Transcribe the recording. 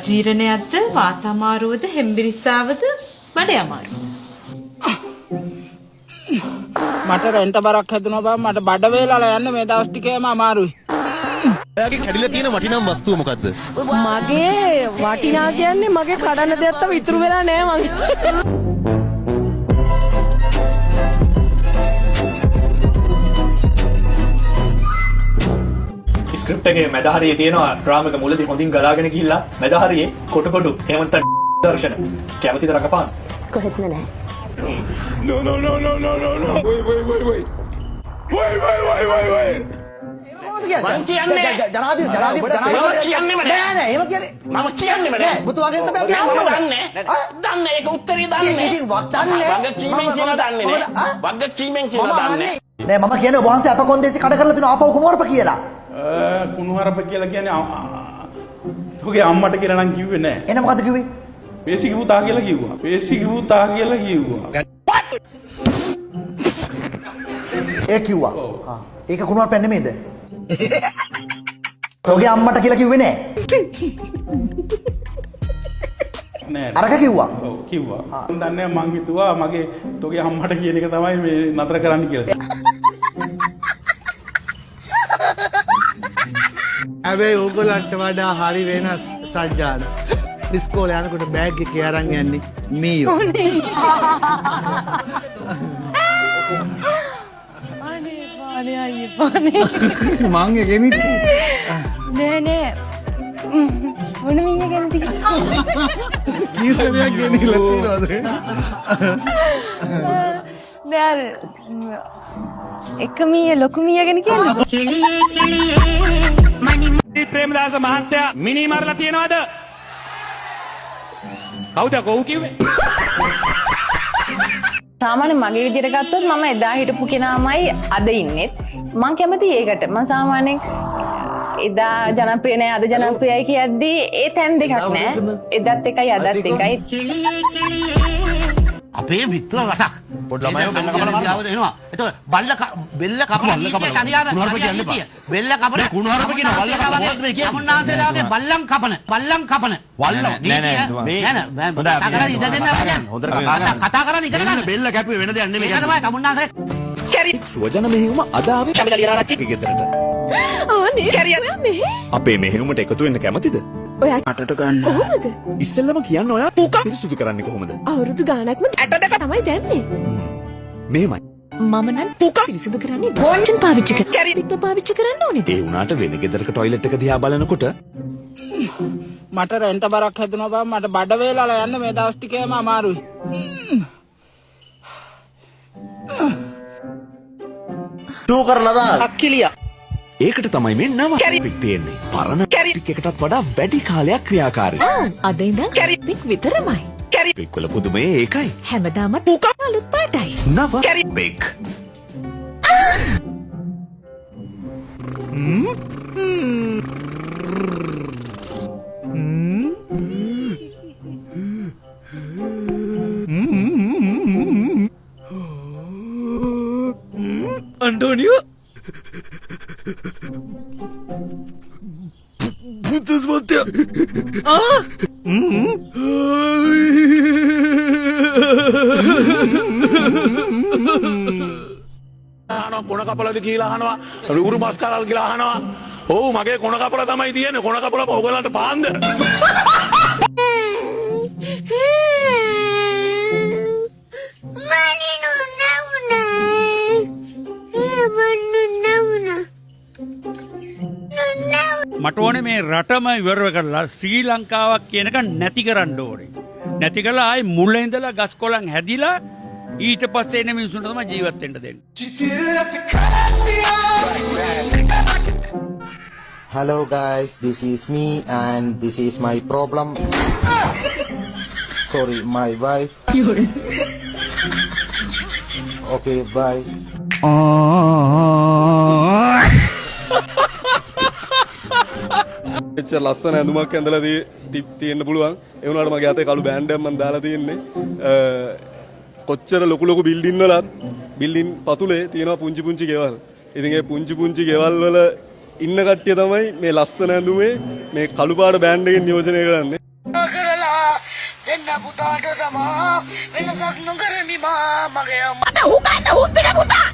අජීර්ණයක්ද, වාත අමාරුවද, හෙම්බිරිස්සාවද, බඩේ අමාරුවද? මට රෙන්ට බරක් හැදුනා බං. මට බඩ වේලලා යන්න මේ දවස් ටිකේම අමාරුයි. ඔයාගේ කැඩිලා තියෙන වටිනාම වස්තුව මොකද්ද? මගේ වටිනා කියන්නේ මගේ කඩන දෙයක් තව ඉතුරු වෙලා නෑ මං. ස්ක්‍රිප්ට් එකේ මැද හරියේ තියෙනවා ඩ්‍රාම එක මුලදී හොඳින් ගලාගෙන ගිහිල්ලා මැද හරියේ කොටු කොටු එහෙම නැත්නම් දර්ශන. කැමතිද රඟපාන්න? කොහෙත්ම නෑ. No, no, no, no, no, no, no. Wait, wait, wait, wait. Wait, wait, wait, wait, wait. මං කියන්නේ ජනාධිපති ජනාධිපති කියන්නේම නෑ. නෑ නෑ, එහෙම කියන්නේ මම කියන්නේම නෑ. ඔබතුමාගෙන් තමයි අපි අහන්නේ. මම දන්නේ දන්නේ ඒක උත්තරේ දන්නේ. ඉතින් වක් දන්නේ වගකීමෙන් කියලා දන්නේ නෑ. වගකීමෙන් කියලා දන්නේ නෑ. මම කියන්නේ ඔබ වහන්සේ අප කොන්දේසි කඩ කරලා තිනවා ආපහු කුණුහරුප කියලා. කුණුහරුප කියලා කියන්නේ තෝගේ අම්මට කියලා නම් කිව්වේ නෑ. එහෙනම් මොකද්ද කිව්වේ? පේසි පුතා කියලා කිව්වා. පේසි පුතා කියලා කිව්වා. ඒ කිව්වා. ඒක කුණුහරුපයක් නෙමෙයිද? තෝගේ අම්මට කියලා කිව්වේ නෑ. නෑ. අරක කිව්වා. ඔව් කිව්වා. මං දන්නේ මං හිතුවා මගේ තෝගේ අම්මට කියන එක තමයි මේ නතර කරන්න කියලා. හැබැයි ඕගොල්ලන්ට වඩා හරි වෙනස් සජ්ජාන. ඉස්කෝලේ යනකොට බෑග් එකේ අරන් යන්නේ මීයෝ. අනේ පානේ අයියේ පානේ. මං එකෙනිත් නෑ නෑ. මොන මීය ගැනද කියන්නේ? කී සැරයක් ගෙනිලා තියෙනවද? නෑ අර එක මීය ලොකු මීය ගැන කියන්නේ. ප්‍රේමදාස මහත්තයා මිනි මරලා තියනවද? කවුද කොහු කිව්වේ? සාමාන්‍ය මගේ විදියට ගත්තොත් මම එදා හිටපු කෙනාමයි අද ඉන්නෙත්. මං කැමතියි ඒකට. මං සාමාන්‍යයෙන් එදා ජනප්‍රිය නෑ අද ජනප්‍රියයි කියද්දී ඒ තැන් දෙකක් නෑ. එදත් එකයි අදත් එකයි. අපේ මිත්‍ර රටක්. පොඩි ළමයිව බෙල්ල කපලා මරනවා. එනවා. එතකොට බල්ල බෙල්ල කපලා බල්ල කපලා. තනියාර කුණුහරුප කියන්න එපා. බෙල්ල කපන නෑ, කුණුහරුප කියන බල්ල කපන මොකද්ද මේ කියන්නේ? තමුන්නාන්සේලාගේ බල්ලන් කපන බල්ලන් කපන වල්ල නෑ නෑ මේ නෑ නෑ හොඳයි, කතා කරන්න ඉඩ දෙන්න කතා කරන්න, හොඳට කතා කරන්න. කතා කරන්න ඉගෙන ගන්න. බෙල්ල කැපුවේ වෙන දෙයක් නෙමෙයි. ඒක තමයි තමුන්නාන්සේ. සුවජන මෙහෙයුම අද ආවේ ගෙදරට. අනේ ඔයා මෙහෙ අපේ මෙහෙයුමට එකතු වෙන්න කැමතිද? ඔයා අටට ගන්න. කොහොමද? ඉස්සෙල්ලම කියන්න ඔයා පිරිසුදු කරන්නේ කොහොමද? අවුරුදු ගාණක්ම ඇට දෙක තමයි දැම්මේ. මෙහෙමයි. මම නම් පිරිසිදු කරන්නේ වොන්චන් පාවිච්චි කරා. පිට්ම පාවිච්චි කරන්න ඕනේද? ඒ වුණාට වෙන ගෙදරක ටොයිලට් එක දිහා බලනකොට මට රෙන්ට බරක් හැදුනා බං. මට බඩ වේලලා යන්න මේ දවස් ටිකේම අමාරුයි. ටූ කරලා දාන්න. ඒකට තමයි මේ නව පික් තියෙන්නේ. පරණ පික් එකටත් වඩා වැඩි කාලයක් ක්‍රියාකාරී. අද ඉඳන් පික් විතරමයි. පික් වල පුදුමය ඒකයි. හැමදාම අලුත් පාටයි. නව පික්. අන්ටෝනියෝ බුද්ධස් මහත්තයා. අහනවා කොන කපලද කියලා අහනවා, උරු මස් කාලාද කියලා අහනවා. ඔව් මගේ කොන කපලා තමයි තියෙන්නේ. කොන කපලා ඔයගොල්ලන්ට පාන්ද? මට ඕනේ මේ රටම ඉවර කරලා ශ්‍රී ලංකාවක් කියන එක නැති කරන්න ඕනේ. නැති කරලා ආයේ මුල ඉඳලා ගස් කොළන් හැදිලා ඊට පස්සේ එන මිනිසුන්ට තමයි ජීවත් වෙන්න දෙන්නේ. Hello guys, this is me and this is my problem. Sorry, my wife. Okay, bye. එච්චර ලස්සන ඇඳුමක් ඇඳලා තියෙන්න පුළුවන්. ඒ වුණාට මගේ අතේ කළු බෑන්ඩ් එකක් මං දාලා තියෙන්නේ. කොච්චර ලොකු ලොකු බිල්ඩින් වලත් බිල්ඩින් පතුලේ තියෙනවා පුංචි පුංචි ගෙවල්. ඉතින් ඒ පුංචි පුංචි ගෙවල් වල ඉන්න කට්ටිය තමයි මේ ලස්සන ඇඳුමේ මේ කළු පාට බෑන්ඩ් එකෙන් නියෝජනය කරන්නේ. දෙන්න පුතාට තමා වෙනසක් නොකරමි මා මගේ අම්මා. මට හුකන්න හුත් එක පුතා.